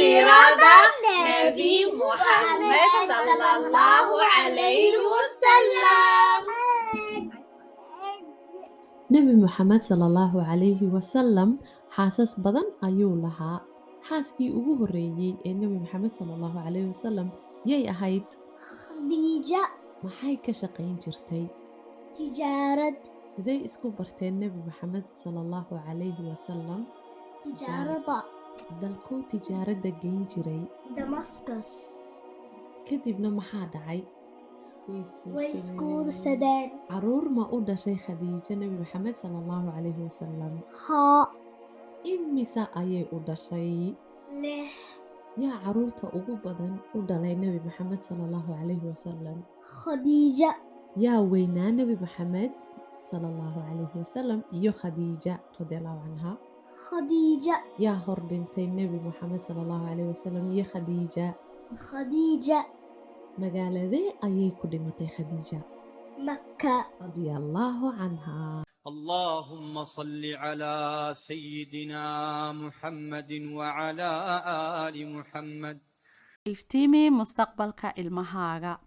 Siirada Nebi Muxamed sallallahu calayhi wasalam. Nebi Moxamed sala allahu calayhi wasalam xaasas badan ayuu lahaa. Xaaskii ugu horreeyey ee Nebi Moxamed sala allahu calayhi wasalam yay ahayd? Khadiija. Maxay ka shaqayn jirtay? Tijaarad. Sidey isku barteen Nebi Moxamed sala allahu calayhi wasalam? Tijaarada. Dalkuu tijaaradda geyn jiray? Damascus. Kadibna maxaa dhacay? Way Way isguursadeen. Isguursadeen. Caruur ma u dhashay Khadiija Nebi Moxamed sala allahu calayhi wasalam? Haa. Immisa ayay u dhashay? 6. Yaa caruurta ugu badan u dhalay Nebi Moxamed sala allahu calayhi wasalam? Khadiija. Yaa weynaa Nebi Moxamed sala allahu calayhi wasalam iyo Khadiija radiallahu canha? Khadiija. Yaa hor dhintay Nebi Moxamed sala allahu calayhi wasalam iyo Khadiija? Khadiija. Magaaladee ayay ku dhimatay Khadiija? Maka. Radiallahu canha. اللهم صل على سيدنا محمد وعلى آل محمد. Iftiimi mustaqbalka ilmahaaga.